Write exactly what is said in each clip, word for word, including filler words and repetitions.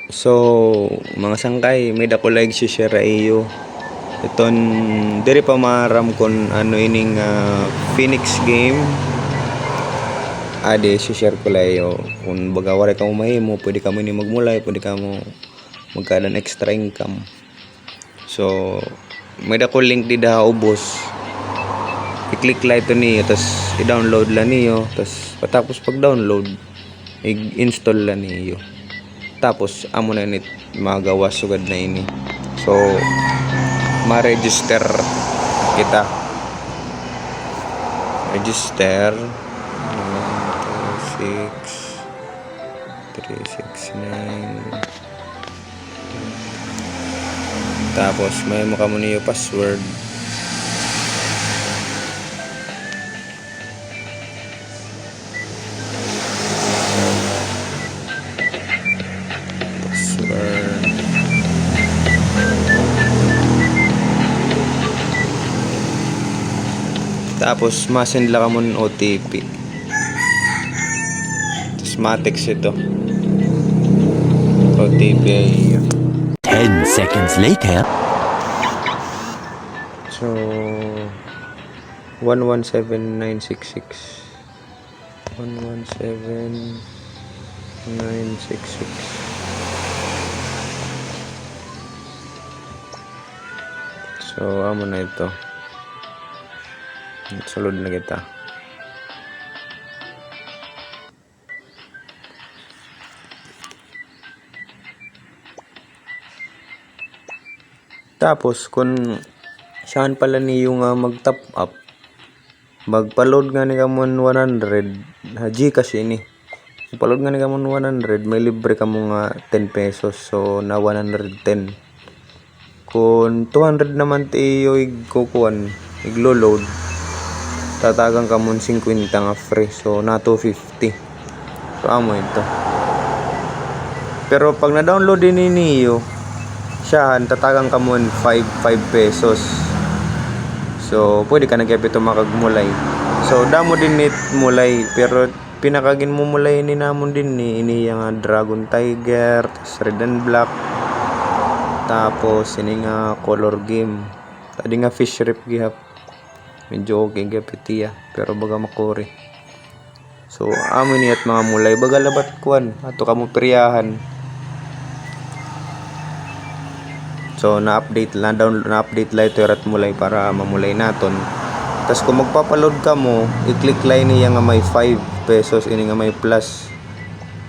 So, mga sangkay, may-ada ko la ig-share ha iyo. Iton, diri pa maaram kon ano ining, ah, Phoenix Game. Adi, i-share ko la ha iyo. Kon baga waray kamo mahimo, pwede kamo ini magmulay, pwede kamo magkaada hin extra income. So, may-ada ko link dida ha ubos. I-click la ito niyo, tas i-download la niyo, tas patapos pag-download, i-install la niyo. Tapos, amo na ini magawas sugad na ini. So, ma-register kita. Register. One, two, six, three, six, nine. Tapos, mahimo kamo niyo password. Password. Tapos, ma-send la kamo hin O T P. Tapos, ma-text ito. O T P ha iyo. Ten seconds later. So, one one seven nine six six. One one seven nine six six. So, amo na ito. Sulod na kita. Tapos, kon syahan pa la niyo nga mag-top up, magpa-load ngani kamo hin one hundred, ha GCash ini. Magpa-load ngani kamo hin one hundred, may libre kamo nga ten pesos, so na one hundred ten. Kon two hundred naman it iyo igkukuan, iglo-load, tatagan kamo hin singkwenta nga free. So, na two fifty. So, amo ito. Pero pag na-download ini niyo, syahan, tatagan kamo hin five, five pesos. So, pwede ka na gihap ito makagmulay. So, damo dinhi it mulay, pero pinakaginmumulay ini namon dinhi, ini iya nga Dragon Tiger, tas Red and Black, tapos ini nga Color Game. Adi nga Fish Reef gihap. Medyo okay gihap it iya, pero baga makuri. So, amo ini it mga mulay. Baga la ba it kuan, ato kamo piryahan. So, na-update la, down, na-update la ito irat mulay para mamulay naton. Tas kon magpapa-load kamo, i-click la ini iya nga may five pesos, ini nga may plus.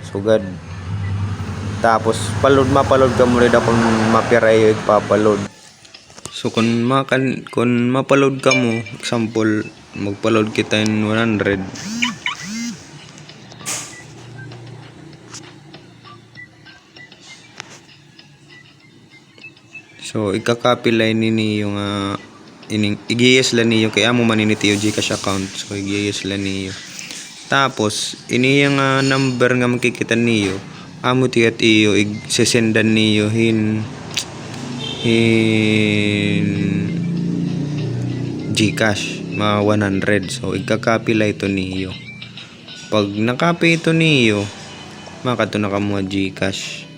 Sugad. Tapos, pa-load, mapa-load kamo dida kon mapira iyo igpapa-load. So, kon makan-, kon mapa-load kamo, example, magpa-load kita hin one hundred. So, igka-copy la ini niyo nga, ining, ig-yes la niyo, kay amo man ini it iyo GCash account. So, ig-yes la niyo. Tapos, ini iya nga number nga makikita niyo, amo it iya it iyo igsesendan niyo hin, hin GCash, mga one hundred. So, igka-copy la ito niyo. Pag na-copy ito niyo, makadto na kamo ha GCash.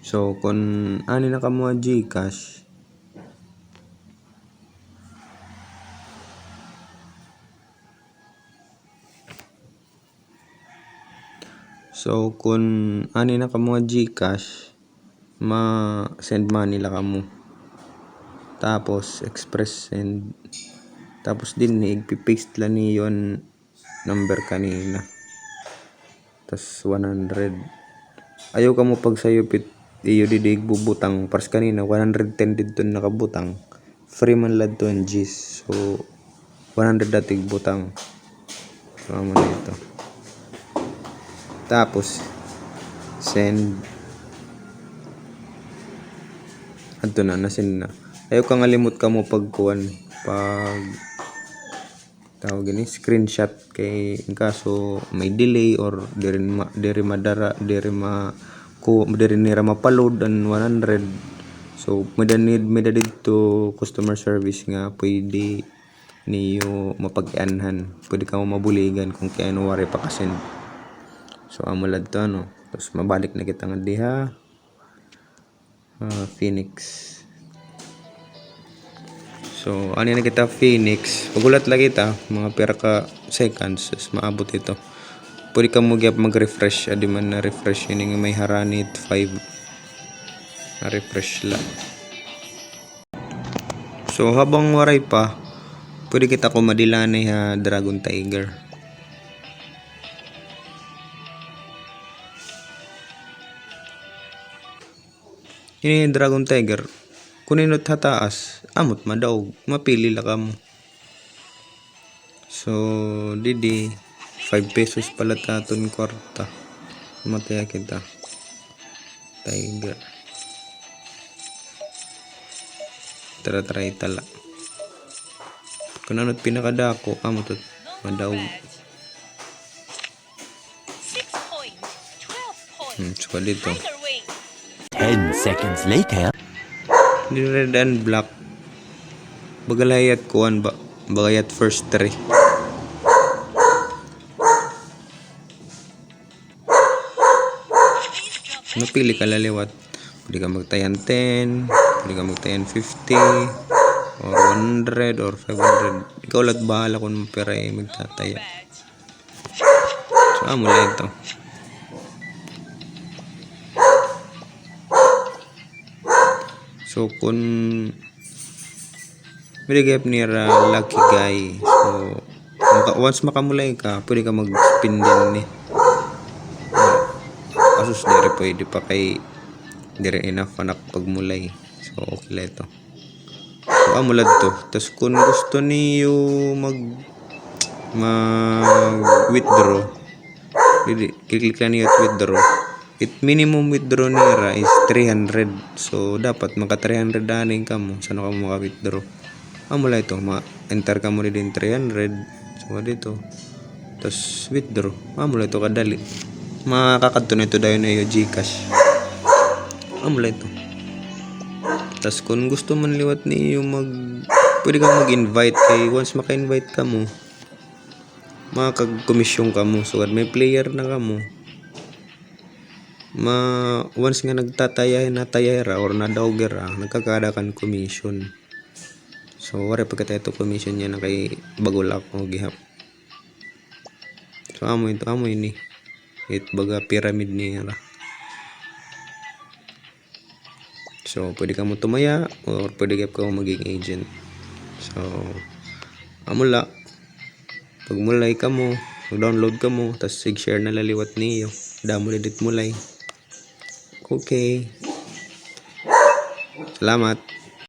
So, kon ani na kamo ha GCash, so, kon ani na kamo ha GCash, ma-send money la kamo. Tapos, express send. Tapos, dinhi, igpi-paste la niyo an number kanina. Tas one hundred. Ayaw kamo pagsayop it iyo didi igbubutang. Paras kanina, one hundred ten didto an nakabutang. Free man la adto an GCash. So, one hundred la it igbutang. So, amo na ito. Tapos, send. Adto na, na-send na. Ayaw kangalimot kamo pagkuan, pag tawag ini, screenshot kay in kaso may delay or diri ma-, diri madara, diri ma-, ku-, diri nira mapa-load an one hundred. So, may-ada ni-, may-ada didto customer service nga pwede niyo mapag-anhan. Pwede kamo mabuligan kon kay ano waray pa ka-send. So, amo la adto, ano. Tapos mabalik na kita ngadto ha, ah, Phoenix. So, ania na kita Phoenix. Paghulat la kita, mga pira ka seconds, tas maabot ito. Pwede kamo gihap mag-refresh, adi man na-refresh ini nga may Harani five. Na-refresh la. So, habang waray pa, pwede kita kumadila ni ha Dragon Tiger. Ini Dragon Tiger, kon hin-ot ha taas, amo it madaog, mapili la kamo. So, didi, five pesos pa la it aton kwarta. Mataya kita. Tiger. Tara, try ta la. Kon ano it pinakadako, amo it madaog. Hmm, sukad didto. Ten seconds later. Diri red and black. Baga la hiya it kuan ba? Baga hiya it first three. Napili ka la liwat. Pwede ka magtaya hin ten, pwede ka magtaya hin fifty, or one hundred, or five hundred. Ikaw la it bahala kon pira it imo itataya. So, amo la ito. So, kon, pwede gihap nira lucky guy. So, maka-, once makamulay ka, pwede ka mag-spin dinhi. Asus, diri pwede pa kay diri enough an ak pagmulay. So, okay la ito. So, amo la ito. Tas kon gusto niyo mag-, mag-withdraw, didi, click la niyo it withdraw. It minimum withdraw nira is three hundred. So, dapat maka three hundred anay kamo, san-o kamo maka-withdraw. Amo la ito, ma-enter kamo didi hin three hundred. So, didto. Tas withdraw. Amo la ito kadali. Makakadto na ito dayon ha iyo GCash. Amo la ito. Tas kon gusto man liwat niyo mag-, pwede ka mag-invite kay once maka-invite kamo, makakagkomisyon kamo. Sugad may player na kamo. Ma-, once nga nagtataya, nataya hira or nadaog hira, nagkakaada kan commission. So, waray pa kita ito commission niyan na kay bag-o la ako gihap. So, amo ito, amo ini. It baga pyramid nira. So, pwede kamo tumaya or pwede gihap kamo maging agent. So, amo la. Pagmulay kamo, mag-download kamo, tas ig-share na la liwat niyo. Damo didi it mulay. Okay. Salamat.